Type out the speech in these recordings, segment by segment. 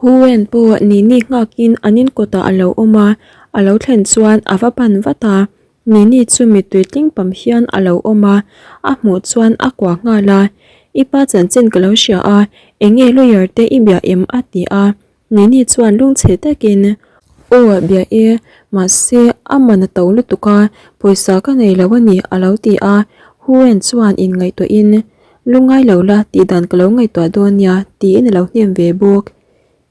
Huwen pawh Nini nghakin an inkawtah a lo awm a, a lo thlen chuan a va pan vat a. Nini chu mittui tling pam hian a lo awm a, a hmuh chuan a kuah nghal a. I pa chanchin ka lo hria a, eng nge lawyer te i bia em? a ti a. Nini chuan lungchhe takin, Aw, bia e, mahse a man a to lutuk a, pawisa ka nei lo a ni a lo ti a. Huwen chuan inngaihtuahin, Lungai lo la tih dan ka lo ngaihtuah dawn nia tiin a lo hnem ve bawk.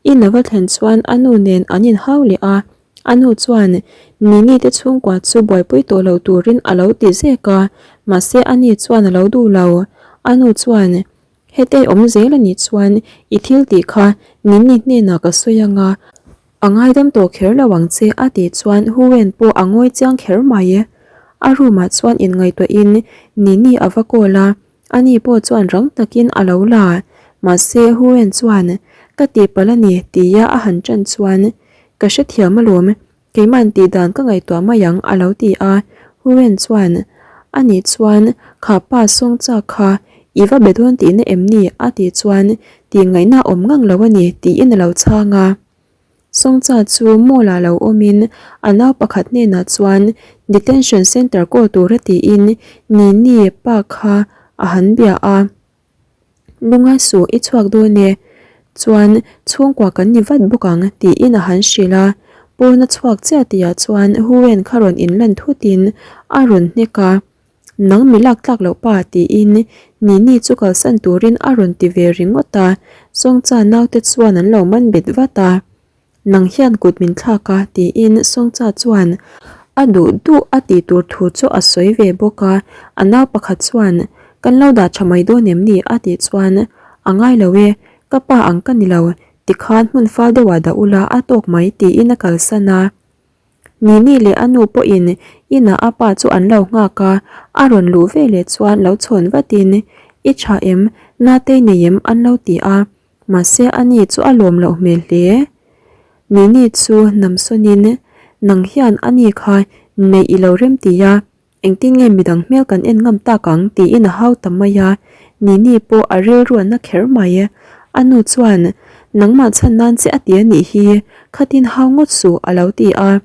In a va thlen chuan a nu nen an inhau leh a, a nu chuan Nini te chhungkua chu buaipui tawh lo turin a lo ti zek a, mahse a ni chuan a lo duh lo. A nu chuan, Hetei awm zel a nih chuan i thil tih kha Nini hnenah ka sawi anga, A ngaidam tawh kher lo ang che a tih chuan Huwen pawh a ngawi chiang kher mai. A room ah chuan inngaihtuahin Nini a va call a, ani pawh chuan rang takin a lo la. Mahse Huwen chuan, Ka tihpalh a ni tia a han ṭan chuan, Ka hrethiam alawm, Keima'n tih dan ka ngaihtuah mai ang a lo ti a, Huren chuan, A nih chuan kha pa sawng chak kha i va be dawn tihna em ni? a tih chuan tih ngaihna awm ngang lo a ni tiin a lo chhang a. Sawngcha chu mall ah lo awmin a nau pakhat hnenah chuan detention centre call tura tiin Nini pa kha a han bia a. Lungai suh i chhuak dawn e, chuan chhungkua kan ni vat bawk ang tiin a han hrilh a, pawn a chhuak chiah tihah chuan Huwen kha rawn inlan thutin a rawn hnek a, Nang mi lak tlak loh pa tiin Nini chu kalsan turin a rawn ti ve ringawt a, Sawngcha naute chuan an lo man bet vat a. Nang hian kut min thlak a tiin Songcha chuan a duh duh a tih tur thu chu a sawi ve bawk a, a nau pakhat chuan Kan lo dah tha mai dawn em ni? a tih chuan A ngai lo e, ka pa ang ka ni lo, tikhan hmun fal deuhah dah ula a tawk mai tiin a kalsan a. Nini leh a nu pawhin inah a pa chu an lo nghak a, a rawn luh ve leh chuan lo chhawn vatin I tha em? Natei nei em? an lo ti a. Mahse a ni chu a lawm loh hmel hle. Nini chu namsawnin, Nang hian a ni kha neih i lo rem ti a, engtin nge midang hmel kan en ngam tak ang tiin a hau ta mai a. Nini pawh a rilru a na kher mai. A nu chuan, Nangmah chhan nan che a ti a nih hi, khatin hau ngawt suh a lo ti a.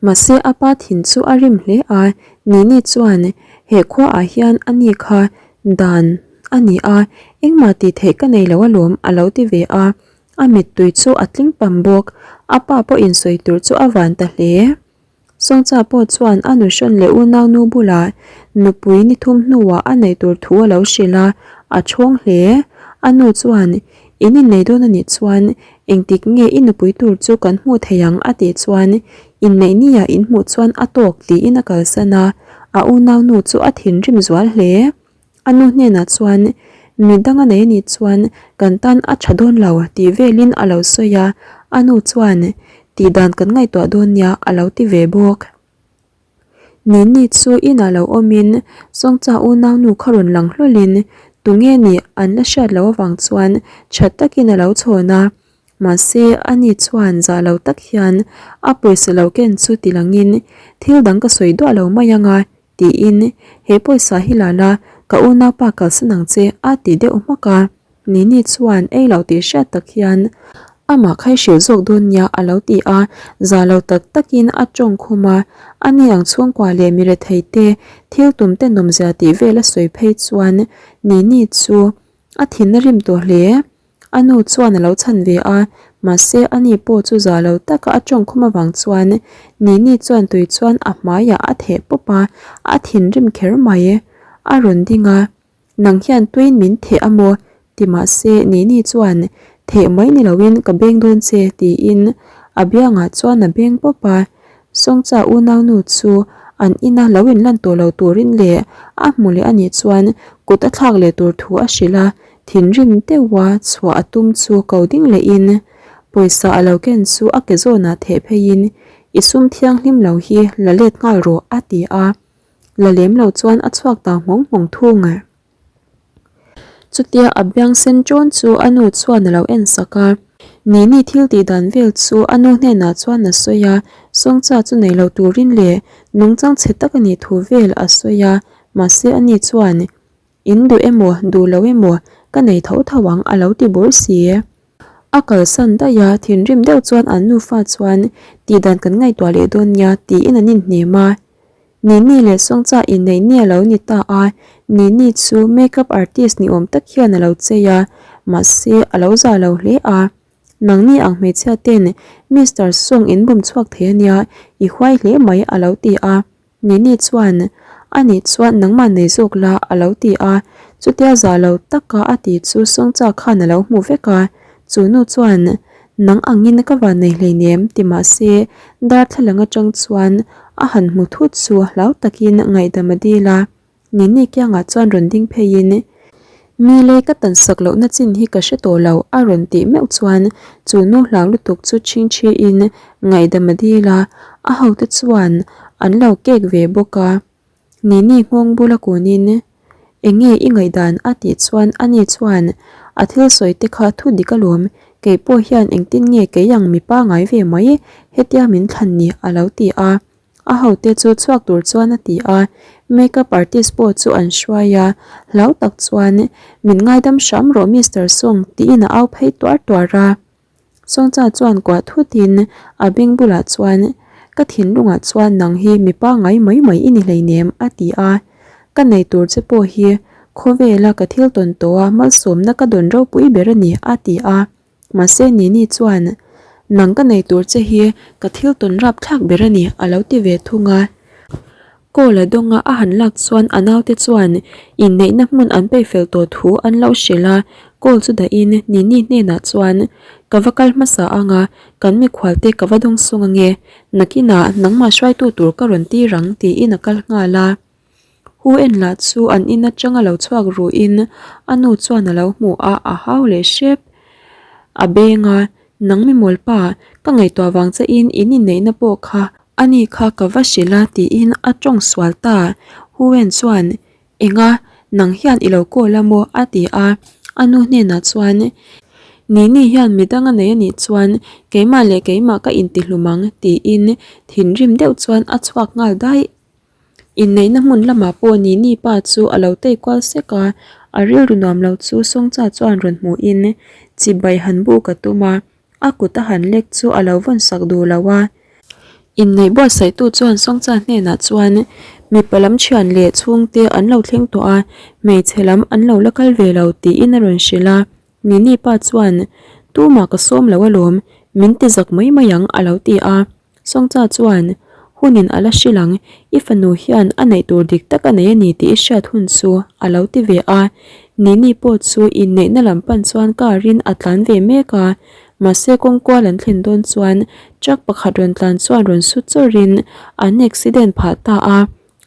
Mahse a pa thin chu a rim hle a, Nini chuan he khuaah hian a ni kha dan a ni a, engmah tih theih ka nei lo alawm a lo ti ve a, a mittui chu a tling pam bawk, a pa pawh insawi tur chu a van ta hle. Sawngcha pawh chuan a nuhrawn leh unaunu bulah nupui ni thum hnuah a neih tur thu a lo hrilh a, a chhawng hle. A nu chuan In innei dawn a nih chuan engtik nge i nupui tur chu kan hmuh thei ang a tih chuan inneih nia in hmuh chuan a tawk tiin a kalsan a, a unaunu chu a thinrim zual hle. A nu hnenah chuan mi dang a nei a nih chuan kan tan a tha dawn lo tih velin a lo sawi a, a nu chuan tih dan kan ngaihtuah dawn nia a lo ti ve bawk. Nini chu inah lo awmin Sawngcha unaunu kha rawn lang hlawlhin tunge nih an la hriat loh avang chuan tha takin a lo chhawn a, mahse ani chuan zah lo tak hian a pawisa lo ken chu ti langin thil dang ka sawi duah lo mai ang a tiin he pawisa hi la la ka unaupa kalsan ang che a ti deuh hmak a. Nini chuan ei lo tih hriat tak hian amah kha i hrilh zawk dawn nia a lo ti a, za lo tak takin a tawng khum a, ani ang chhungkua leh mi rethei te thil tum te nawmzia tih vel a sawi phei chuan Nini chu a thin a rim tawh hle. A nu chuan a lo chhan ve a, mahse ani pawh chu za lo taka a tawng khum avang chuan Nini chuan tui chuan a hmaiah a theh pawp a, a thinrim kher mai. A rawn ding a. Nang hian tuin min theh a maw? ti mahse Nini chuan theh mai ni loin ka beng dawn che tiin a biangah chuan a beng pawp a. Sawngcha unaunu chu an ina lo inlan tawh lo turin leh a hmu leh a nih chuan kut a thlak leh tur thu a hrilh a, thinrim deuha chhuah a tum chu ko ding lehin pawisa a lo ken chu a ke zawnah theh pheiin i sum thianghlim lo hi la let nghal rawh a ti a. La lem lo chuan a chhuak ta nghawng nghawng thung a. Chutia a biang sen ṭawn chu a nu chuan a lo en sak a. Nini thil tih dan vel chu a nu hnenah chuan a sawi a, Sawngcha chu nei lo turin leh nungchang chhe tak a nih thu vel a sawi a, mahse ani chuan In duh emaw duh lo emaw ka nei tho tho ang a lo ti bur si. A kalsan daih a, thinrim deuh chuan an nufa chuan tihdan kan ngaihtuah leh dawn nia tiin an inhnem a. Nini leh Songcha inneih ni a lo ni ta a, Nini chu makeup artist ni awm tak hian a lo chei a, mahse a lo za lo hle a. Nangni ang hmeichhia ten Mister Song in bum chhuak thei a nia, i huai hle mai a lo ti a. Nini chuan, A nih chuan nangmah nei zawk la a lo ti a, chutia za lo taka a ti chu Songcha khan a lo hmu vek a, chu nu chuan, Nang angin ka van nei hleinem ti mah se darthlalang atang chuan a han hmu thut chu hlau takin ngaihdam a dil a. Nini kiangah chuan rawn ding pheiin, Mi lei ka tan sak lohna chin hi ka hre tawh lo a rawn tih meuh chuan chu nu hlau lutuk chu chhingchhiin ngaihdam a dil a, a hote chuan an lo kek ve bawk a. Nini nghawng bula kunin, Enge i ngaihdan a tih chuan ani chuan a thil sawi te kha thu dik alawm, kei pawh hian engtin nge kei ang mipa ngai ve mai hetia min thlan ni a lo ti a. A hote chu chhuak tur chuan a ti a, makeup artist pawh chu an hruai a, hlau tak chuan, Min ngaidam hram rawh Mister Song tiin a au phei tuar tuar a. Songcha chuan kuah thutin a beng bulah chuan, Ka thinlungah chuan nang hi mi pangngai mai mai i ni hleinem a ti a, Ka nei tur che pawh hi khawvela ka thil tawn tawha malsawmna ka dawn ropui ber a ni a ti a. Mahse Nini chuan, Nang ka nei tur che hi ka thil tawn rap thlak ber a ni a lo ti ve thung a. Call a dawnga a han lak chuan a naute chuan inneihna hmun an peih fel tawh thu an lo hrilh a, call chu dahin Nini hnenah chuan, Ka va kal hmasa ang a, kan mikhualte ka va dawng sung ange, nakinah nangmah hruaitu tur ka rawn tir ang tiin a kal nghal a. Hu en lah chu an in atang a lo chhuak ruhin a nu chuan a lo hmu a, a hau leh hrep. A beng a, Nang mi mawlpa, ka ngaihtuah vang che in in inneihna pawh kha ani kha ka va hrilh a tiin a tawng sual ta. Hu en chuan, Enga, nang hian i lo call a maw? a ti a, a nu hnenah chuan, Nini hian midang a nei anih chuan keimah leh keimah ka intihlum ang tiin thinrim deuh chuan a chhuak nghal daih. Inneihna hmun lamah pawh Nini pa chu a lo tei kual sek a, a rilru nuam lo chu Songcha chuan rawn hmuhin chibai han buk a tum a, a kut a han lek chu a lo vawn sak duh lo a. Inneih buatsaihtu chuan Songcha hnenah chuan mipa lam thian leh chhungte an lo thleng tawh a, hmeichhe lam an lo la kal ve lo tiin a rawn hrilh a. Nini pa chuan Tumah ka sawm lo alawm, min ti zak mai mai ang a lo ti a. Songcha chuan, Hunin a la hrilh ang, i fanu hian a neih tur dik tak a nei a ni tih i hriat hun chu a lo ti ve a. Nini pawh chu inneihna lam pan chuan car in a tlan ve mek a, mahse kawngkual an thlen dawn chuan truck pakhat rawn tlan chuan rawn su chawrhin an accident phah ta a,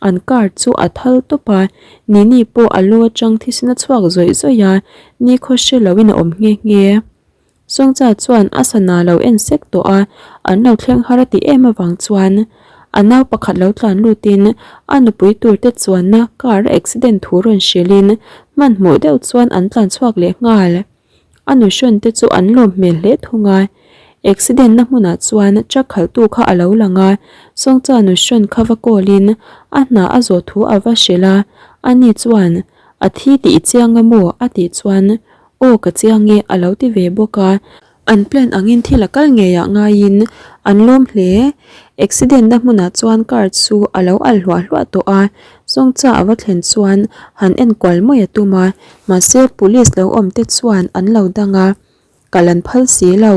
an car chu a thal tawp a, Nini pawh a lu atang thisen a chhuak zawih zawih a, nikhaw hre loin a awm nghe nghe. Songcha chuan a sana lo en sek tawh a, an lo thleng har a tih em avang chuan a nau pakhat lo tlan lutin a nupui tur te chuanna car a accident thu rawn hrilhin hmanhmawh deuh chuan an tlan chhuak leh nghal. A nuhrawn te chu an lawm hmel hle thung a, accident na hmunah chuan truck khalhtu kha a lo lang a, Songcha nuhrawn kha va call in a hna a zawh thu a va hrilh a, ani chuan a thi tih i chiang a maw a tih chuan Aw ka chiang e a lo ti ve bawk a, an plan angin thil a kal ngei ah ngaiin an lawm hle. Accident na hmunah chuan car chu a lo alh hluah hluah tawh a, Songcha a va thlen chuan han enkual mai a tum a, mahse police lo awm te chuan an lo dang a, kal an phal si lo,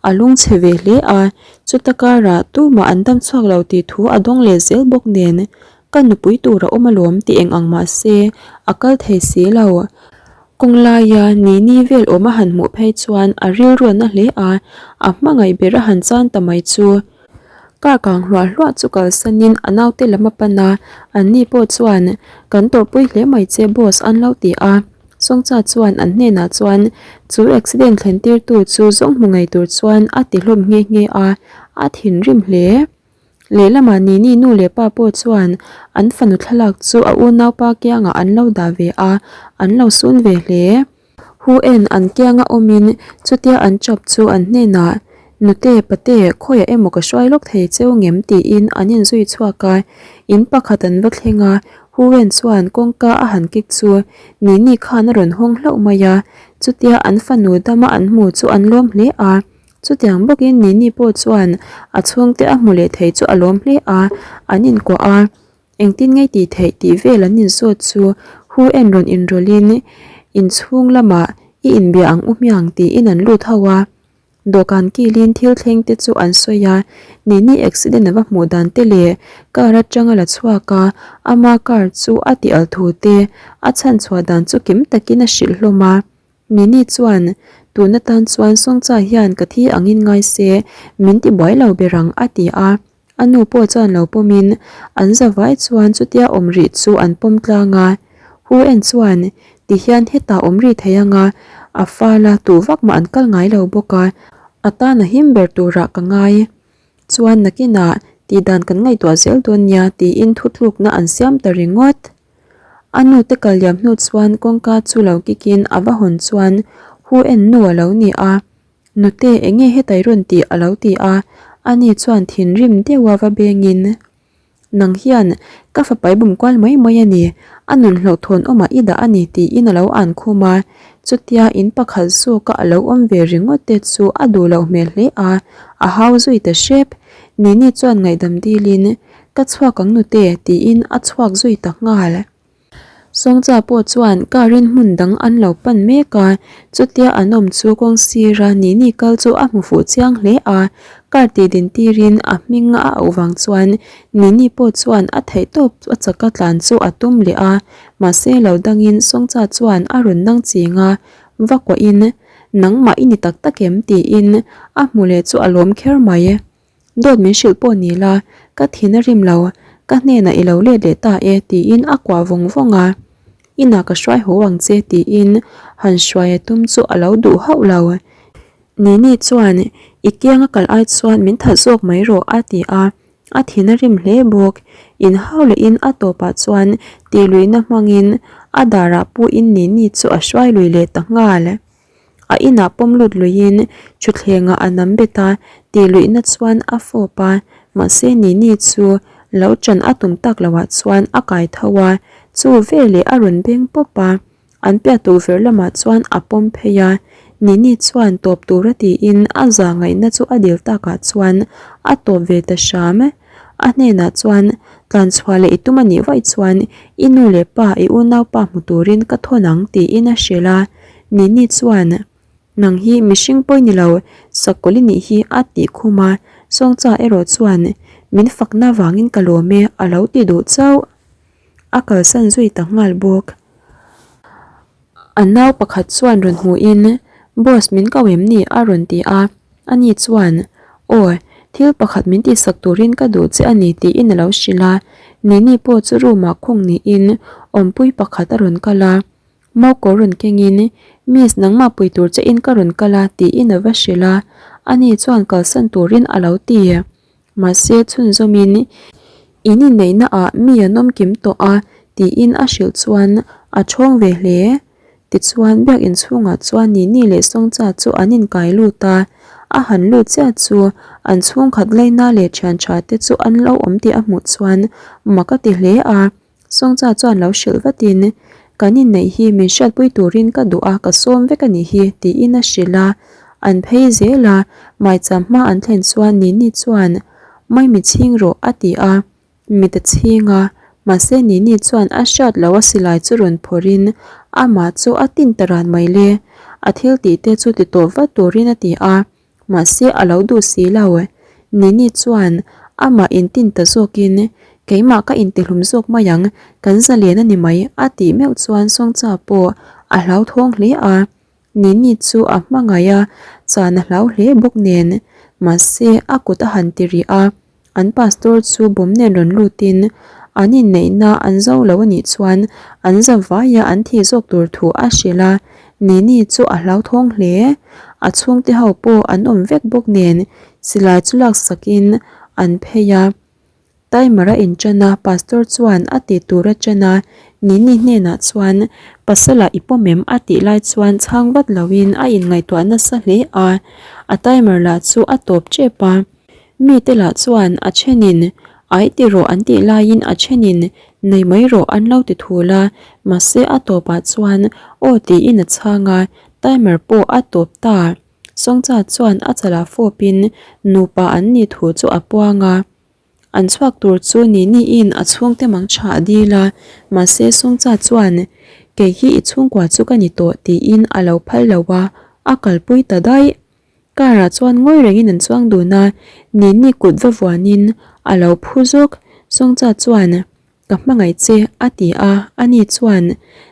a lung chhe ve hle a, chuta karah tumah an dam chhuak lo tih thu a dawng leh zel bawk nen ka nupui tur a awm alawm tih eng ang mahse a kal thei si lo. Kawng laia Nini vel awm a han hmuh phei chuan a rilruatna hle a, a hmangaih ber a han chan ta mai chu. Kar kang hluah hluah chu kalsanin a naute lam a pan a, anni pawh chuan kan tawrhpui hle mai che boss an lo ti a. Songcha chuan an hnenah chuan chu accident thlen tirtu chu zawng hmu ngei tur chuan a ti hlawm nghe nghe a, a thinrim hle. Lehlamah Nini nu leh pa pawh chuan an fanu thlalak chu a unaupa kiangah an lo dah ve a, an lo sun ve hle. Hu en an kianga awmin chutia an chap chu an hnenah, Nute, pate, khawiah emaw ka hruai lawk thei cheu ngem tiin an inzui chhuak a, in pakhat an va thleng a. Huwen chuan kawngka a han kik chu Nini khan a rawn hawng hlauh mai a, chutia an fanu dama an hmu chu an lawm hle a. Chutiang bawkin Nini pawh chuan a chhungte a hmu leh thei chu a lawm hle a, an inkuah a. Engtin ngei tih theih tih vel an inzawt chu Hu en rawn inrawlhin inchhung lamah i inbia ang u hmiang tiin an lut ho a. Dawhkan kilin thil thleng te chu an sawi a, Nini accident a va hmuh dan te leh car atanga la chhuak a, ama car chu a ti al thu te a chhan chhuah dan chu kim takin a hrilh hlawm a. Nini chuan, Tun atan chuan Sawngcha hian ka thi angin ngai se, min ti buai lo ber ang a ti a. A nu pawh chuan lo pawmin an zavai chuan chutia awm rih chu an pawm tlang a. Hu en chuan ti hian hetah awm rih thei anga a fal a tuh vak mah an kal ngai lo bawk a, a tan a him ber turah ka ngai. Chuan nakinah tihdan kan ngaihtuah zel dawn nia tiin thutlukna an siam ta ringawt. A nu te kal liam hnu chuan kawngka chu lo kikin a va hawn chuan Hu en nu a lo ni a. Nute, enge hetai rawn tih a lo ti a, ani chuan thinrim deuha va bengin, Nang hian ka fapai bum kual mai mai a ni, a nun hlauhthawn awmah i dah a ni tiin a lo an khum a, chutia in pakhat zawka a lo awm ve ringawt te chu a duh loh hmel hle a, a hau zui ta hrep. Nini chuan ngaihdam dilin, Ka chhuak ang nute tiin a chhuak zui ta nghal. Sawngcha pawh chuan car in hmun dang an lo pan mek a, chutia an awm chu kawng sira Nini kal chu a hmu fuh chiang hle a, car tih din tirin a hming a auh vang chuan Nini pawh chuan a theih tawp a chaka tlan chu a tum leh a, mahse lo dangin Sawngcha chuan a rawn nang ching a, va kuahin nangmah i ni tak tak em tiin a hmu leh chu a lawm kher mai. Dawt min hrilh pawh ni la, ka thin a rim lo, ka hnenah i lo let leh ta e tiin a kuah vawng vawng a. Inah ka hruai haw ang che tiin han hruai a tum chu a lo duh hauh lo. Nini chuan i kianga kal ai chuan min that zawk mai rawh a ti a, a thin a rim hle bawk. Inhau lehin a tawpah chuan tihluihna hmangin a darah puhin Nini chu a hruai lui leh ta nghal. A inah pawm lut luiin thutthlengah a nam bet a, tih luihna chuan a fawp a, mahse Nini chu lo ṭan a tum tak loah chuan a kai tho a, chu veleh a rawn beng pawp a, an piah tukverh lamah chuan a pawm phei a, Nini chuan tawp tura tiin a za ngaihna chu a dil takah chuan a tawp ve ta hram. A hnenah chuan, Tlanchhuah leh i tum a nih vaih chuan i nu leh pa, i unaupa hmu turin ka thawn ang tiin a hrilh a. Nini chuan, Nang hi mihring pawi ni lo, sakawlh i nih hi a tih khum a. Sawngcha erawh chuan, Min fakna vangin ka lawm e a lo ti duh chauh. A kalsan zui ta nghal bawk. A nau pakhat chuan rawn hmuhin, Boss min ko em ni? a rawn ti a. Ani chuan, Aw, thil pakhat min tihsak turin ka duh che a ni tiin a lo hrilh a. Nini pawh chu room-ah khung niin awmpui pakhat a rawn kal a. Maukaw rawn kengin, Miss nangmah pui tur chein ka rawn kal a tiin a va hrilh a. Ani chuan kalsan turin a lo ti. Mahse chhunzawmin, In inneihna ah mi an awm kim tawh a tiin a hrilh chuan a chhawng ve hle. Tichuan biakinn chhungah chuan Nini leh Sawngcha chu an inkai lut a, a han lut chiah chu an chhungkhat laina leh thian tha te chu an lo awm tih a hmuh chuan mak a ti hle a. Sawngcha chuan lo hrilh vatin, Kan inneih hi min hriatpui turin ka duh a, ka sawm vek a nih hi, tiin a hrilh a. An phei zel a, maicham hma an thlen chuan Nini chuan, Mai mi chhing rawh, a ti a. Mit a chhing a, mahse Nini chuan a hriat loh a silai chu rawn phawrhin amah chu a tin ta ran mai le. A thil tih te chu ti tawh vat turin a ti a. Mahse a lo duh si lo. Nini chuan amah intin ta zawkin, Keimah ka intihlum zawk mai ang, kan zalen a ni mai a tih meuh chuan Sawngcha pawh a hlauthawng hle a. Nini chu a hmangaih a, chan a hlau hle bawk nen. Mahse a kut a han ti rih a. An pastor chu bawm nen rawn lutin an inneihna an zo lo a nih chuan an za vaia an thih zawk tur thu a hrilh a, Nini chu a hlauthawng hle. A chhungte ho pawh an awm vek bawk nen silai chu laksakin an phei a. Timer a inṭan a, pastor chuan a tih tur a ṭan a, Nini hnenah chuan Pasala i pawm em? a tih lai chuan chhang vat loin a inngaihtuah nasa hle a, a timer lah chu a tawp ṭep a. Mite lah chuan a thenin ai ti rawh an tih laiin a thenin Nei mai rawh an lo ti thul a, mahse a tawpah chuan aw tiin a chhang a, timer pawh a tawp ta. Sawngcha chuan a chalah fawpin nupa an nih thu chu a puang a. An chhuak tur chu Niniin a chhungte mang tha a dil a, mahse Sawngcha chuan Kei hi i chhungkua chu ka ni tawh tiin a lo phal lo a, a kalpui ta daih. Car ah chuan ngawi rengin an chuang dun a, Nini kut va vuanin a lo phu zawk. Sawngcha chuan, Ka hmangaih che, a ti a, ani chuan,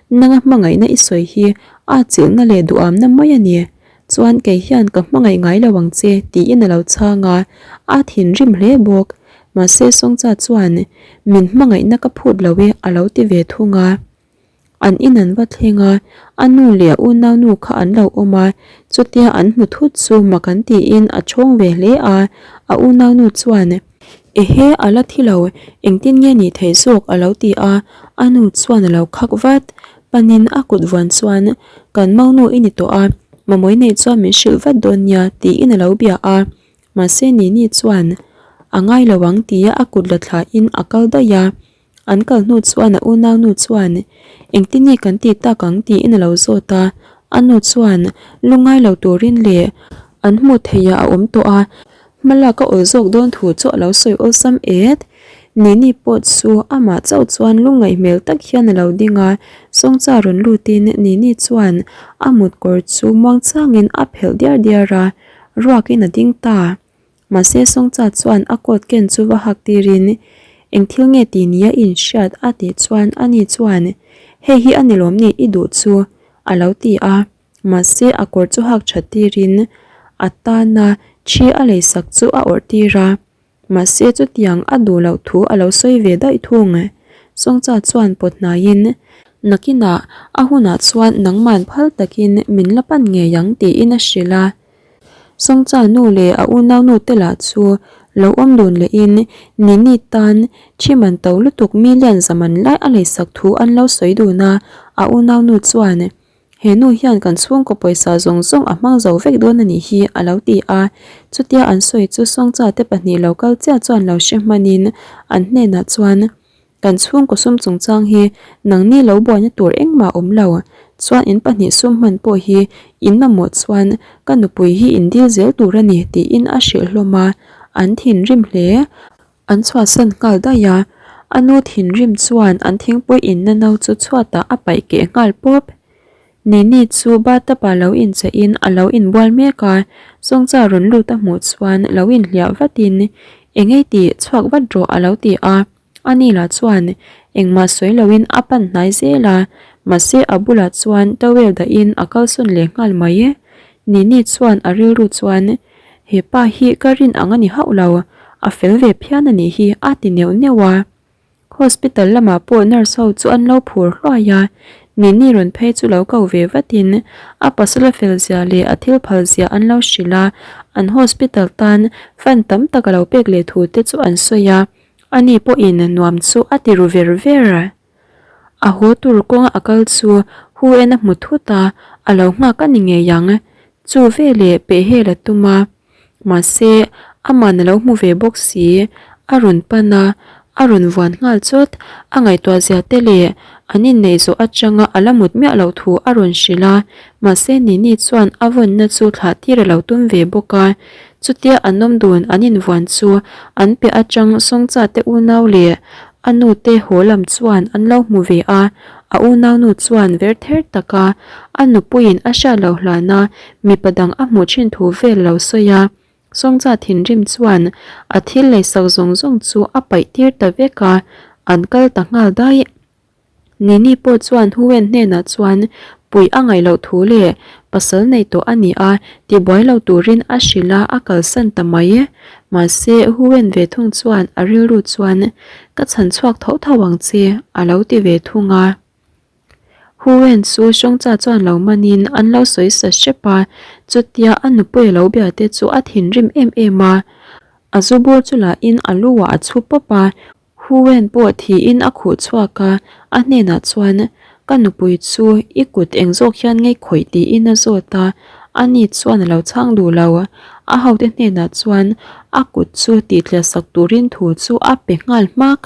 Nanga hmangaihna i sawi hi a chilhna leh duhamna mai a ni. Chuan kei hian ka hmangaih ngai lo ang che, tiin a lo chhang a, a thinrim hle bawk. Mahse Sawngcha chuan, Min hmangaihna ka phut lo e, a lo ti ve thung a. An in an va thleng a, a nu leh a unaunu kha an lo awm a, chutia an hmu thut chu mak an tiin a chhawng ve hle a, a unaunu chuan, Ehe, a la thi lo, engtin nge nih theih zawk a lo ti a, a nu chuan a lo khak vat. Panin a kut vuan chuan, Kan maunu i ni tawh a, Mamawi neih chuan min hrilh vat dawn nia tiin a lo bia a, mahse Nini chuan, A ngai lo ang tia a kut la thlain a kal daih a. An kal hnu chuan a unaunu chuan, Engtin nge kan tih tak ang? tiin a lo zawt a. A nu chuan, Lungngai lo turin leh an hmuh theihah a awm tawh a, hma lak a awl zawk dawn thu chu a lo sawi awlsam et. Nini pawh chu amah chauh chuan lungngaih hmel tak hian a lo ding a, Sawngcha rawn lutin Nini chuan a mutkawr chu muangchangin a phelh diar diar a, ruakin a ding ta. Mahse Sawngcha chuan a coat ken chu va hak tirin, Eng thil nge ti nia i inhriat? a tih chuan ani chuan, Hei hi a ni lawm ni i duh chu? a lo ti a. Mahse a kawr chu hak that tirin a tana thi a leisak chu a awrh tir a. Mahse chutiang a duh loh thu a lo sawi ve daih thung. Sawngcha chuan pawt hnaiin, Nakinah a hunah chuan nangman phal takin min la pan ngei ang tiin a hrilh a. Sawngcha nu leh a unaunu te lah chu lo awm dun lehin Nini tan thi man to lutuk million zaman lai a leisak thu an lo sawi dun a, a unaunu chuan, He nu hian kan chhungkaw pawisa zawng zawng a hmang zo vek dawn a nih hi a lo ti a, chutia an sawi chu Sawngcha te pahnih lo kal chiah chuan lo hre hmanin an hnenah chuan, Kan chhungkaw sum chungchang hi nangni lo buaina tur engmah awm lo, chuan in pahnih sum hman pawh hi in mamawh chuan ka nupui hi in dil zel tur a ni tiin a hrilh hlawm a, an thinrim hle. An chhuahsan nghal daih a, a nu thinrim chuan an thingpui inna no chu chhuatah a paih keh nghal pawp. Nini chu bathtub ah lo incheihin a lo inbual mek a, Sawngcha rawn lut a hmuh chuan lo inhliah vatin, Engei tih chhuak vat rawh a lo ti a. Ani lah chuan engmah sawi loin a pan hnai zel a, mahse a bulah chuan towel dahin a kalsawn leh nghal mai. Nini chuan a rilru chuan, He pa hi ka rin ang a ni hauh lo, a fel ve phian a nih hi a ti neuh neuh a. Hospital lamah pawh nurse ho chu an lo phur hluai a, Nini rawn phei chu lo ko ve vatin a pasal a fel zia leh a thil phal zia an lo hrilh a, an hospital tan fund tam tak a lo pek leh thu te chu an sawi a. Ani pawhin nuam chu a ti ru ver ver. A haw tur kawnga a kal chu Hu en a hmu thut a, a lo nghak a ni ngei ang. Chu veleh pehhel a tum a, mahse aman a lo hmu ve bawk si. A rawn pan a, a rawn vuan nghal chawt. A ngaihtuah zia te leh an inneih zawh atanga a la mut miah loh thu a rawn hrilh a, mahse Nini chuan a vawnna chu thlah tir a lo tum ve bawk a. Chutia an awm dun an invuan chu an piah atang Sawngcha te unau leh a nu te haw lam chuan an lo hmu ve a, a unaunu chuan ver ther taka a nupuiin a hriat loh hlana mipa dang a hmuh thin thu vel lo sawi a. Sawngcha thinrim chuan a thil leisak zawng zawng chu a paih tir ta vek a, an kal ta nghal daih. Nini pawh chuan Huwen hnenah chuan puih a ngaih loh thu leh pasal nei tawh a ni a, tibuai lo turin a hrilh a, a kalsan ta mai. Mahse, Huwen ve thung chuan a rilru chuan, Ka chhan chhuak tho tho ang che, a lo ti ve thung a. Huwen chu Hrawngcha chuan lo manin an lo sawi sa hrep a, chutia a nupui a lo bia te chu a thinrim em em a. A zu bur chu lahin a lu ah a chhu pawp a, Huwen pawh thiin a khuh chhuak a, a hnenah chuan, Ka nupui chu i kut eng zawk hian ngei khawih tiin a zawt a, ani chuan a lo chhang duh lo. A hote hnenah chuan a kut chu tih tliah sak turin thu chu a pe nghal hmak.